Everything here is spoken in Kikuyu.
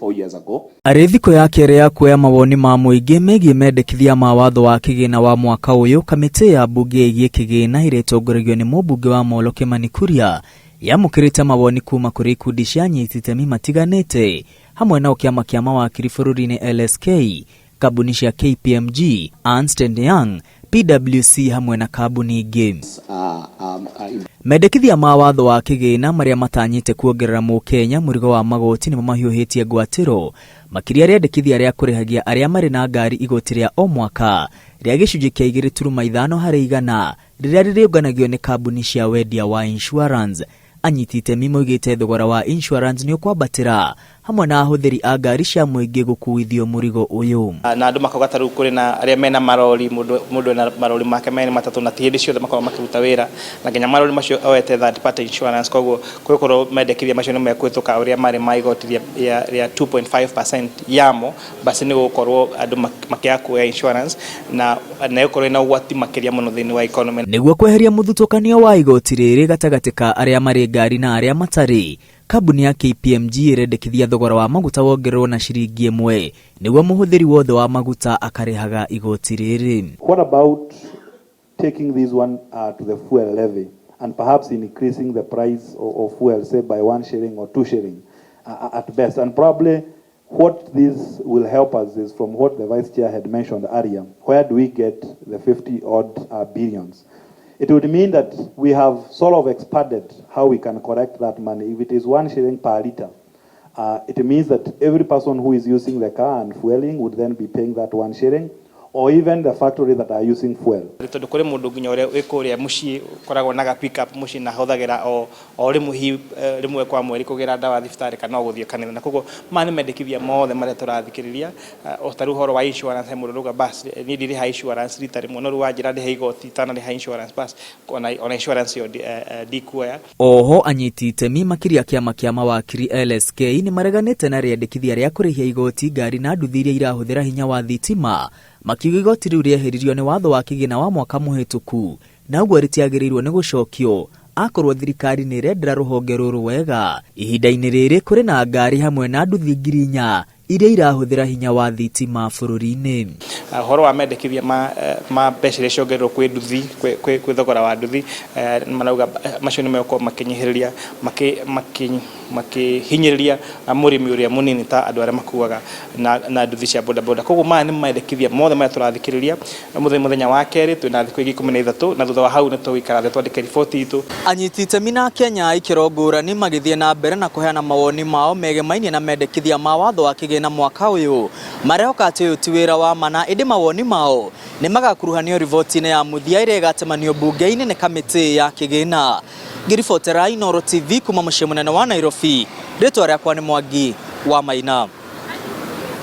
4 years ago. Arĩ thikũ ya kerĩ ya kuoya mawoni ma mũingĩ megiĩ mendekithia ma watho wa kĩgĩna wa mwaka ũyũ, kamĩtĩ ya mbunge ĩgiĩ kĩgĩna ĩrĩa ĩtongoragio nĩ mũmbunge wa Molo Kimani Kuria yamũkĩrĩte mawoni kuma kũrĩ ikundi cia anyiti itemi matiganĩte, hamwe nao kĩama kĩa mawakiri bũrũri-inĩ LSK, kambuni cia KPMG, Ernst and Young, PwC hamwe na kambuni ingĩ. Mendekithia ma watho wa kĩgĩna marĩa matanyĩte kuongerera mũkenya mũrigo wa magoti nĩmo mahiũhĩtie ngwatĩro, makĩria rĩendekithia rĩa kũrĩhagia arĩa marĩ na ngari igoti rĩa o mwaka rĩa gĩcunjĩ kĩa 2.5% rĩrĩa rĩrĩũnganagio nĩ kambuni cia wendia wa insurance. Anyiti itemi moigĩte thogora wa insurance nĩ ũkwambatĩra hamwe na ahũthĩri a ngari cia mũingĩ gũkuithio mũrigo ũyũ. Na andũ makauga ta rĩu kũrĩ na arĩa mena marori, mũndũ ena marori make merĩ matatũ, na ti hĩndĩ ciothe makoragwo makĩruta wĩra, na nginya marori macio oete third party insurance. Koguo kwĩkorwo mendekithia macio nĩ mekũhĩtũka ũrĩa marĩ ma igoti rĩa 2.5% yamo, basi nĩ gũkorwo andũ makĩaga kuoya insurance na ĩgũkorwo ĩna ũgwati makĩria mũno thĩinĩ wa economy. Nĩguo kweheria mũthutũkanio wa igoti rĩrĩ gatagatĩ ka arĩa marĩ ngari na arĩa matarĩ, kambuni ya KPMG ĩrendekithia thogora wa maguta wongererwo na ciringi 1 nĩguo mũhũthĩri wothe wa maguta akarĩhaga igoti rĩrĩ. What about taking this one to the fuel levy and perhaps increasing the price of fuel, say by 1 shilling or 2 shilling at best? And probably what this will help us is from what the vice chair had mentioned earlier. Where do we get the 50 odd billions? It would mean that we have sort of expanded how we can collect that money. If it is 1 shilling per liter, it means that every person who is using the car and fueling would then be paying that 1 shilling, or even the factory that are using fuel. Tondũ kũrĩ mũndũ nginya ũrĩa wĩ kũrĩa mũciĩ ũkoragwo na ga pick up mũciĩ na ahũthagĩra o rĩmwe hi rĩmwe kwa mweri kũgĩra ndawa thibitarĩ kana o gũthiĩ kanitha. Na koguo maya nĩ mendekithia mothe marĩa tũrathikĩrĩria. O ta rĩu ũhoro wa insurance, he mũndũ ũrauga, bas, niĩ ndirĩha insurance rita rĩmwe, no rĩu wanjĩra ndĩhe igoti itanarĩha insurance, bas, ona insurance ĩyo ndikuoya. Oho anyiti itemi, makĩria kĩama kĩa mawakiri LSK, nĩ mareganĩte na rĩendekithia rĩa kũrĩhia igoti ngari na nduthi iria irahũthĩra hinya wa thitima, makiuga igoti rĩu rĩeheririo nĩ watho wa kĩgĩna wa mwaka mũhĩtũku na ũguo rĩtiagĩrĩirwo nĩ gũcokio akorwo thirikari nĩ ĩrendera rũhonge rũrũ wega. Ihinda-inĩ rĩrĩ kũrĩ na ngari hamwe na nduthi 4,000 iria irahũthĩra hinya wa thitima bũrũri-inĩ. Ũhoro wa mendekithia ma mbeca iria ciongererwo kwĩ nduthi, kwĩ thogora wa nduthi, marauga macio nĩ megũkorwo makĩnyihĩrĩria makĩhinyĩrĩria mũrĩmi ũrĩa mũnini, ta andũ arĩa makuaga na nduthi cia bodaboda. Koguo maya nĩ mendekithia mothe marĩa tũrathikĩrĩria mũthenya wa kerĩ. Twĩna thikũ ingĩ 13, na thutha wa hau nĩ tũgũikara thĩ twandĩke riboti itũ. Anyiti itemi na Kenya a ikĩro ngũrani magĩthiĩ na mbere na kũheana mawoni mao megemainie na mendekithia ma watho wa kĩgĩna mwaka ũyũ, marehoka atĩ ũyũ ti wĩra wa mana, ĩndĩ mawoni mao nĩ magakuruhanio riboti-inĩ ya mũthia ĩrĩa ĩgatemanio mbunge-inĩ nĩ kamĩtĩ ya kĩgĩna. Ngĩribotera Inooro TV kuma mũciĩ mũnene wa Nairobi, rĩtwa rĩakwa nĩ Mwangi wa Maina.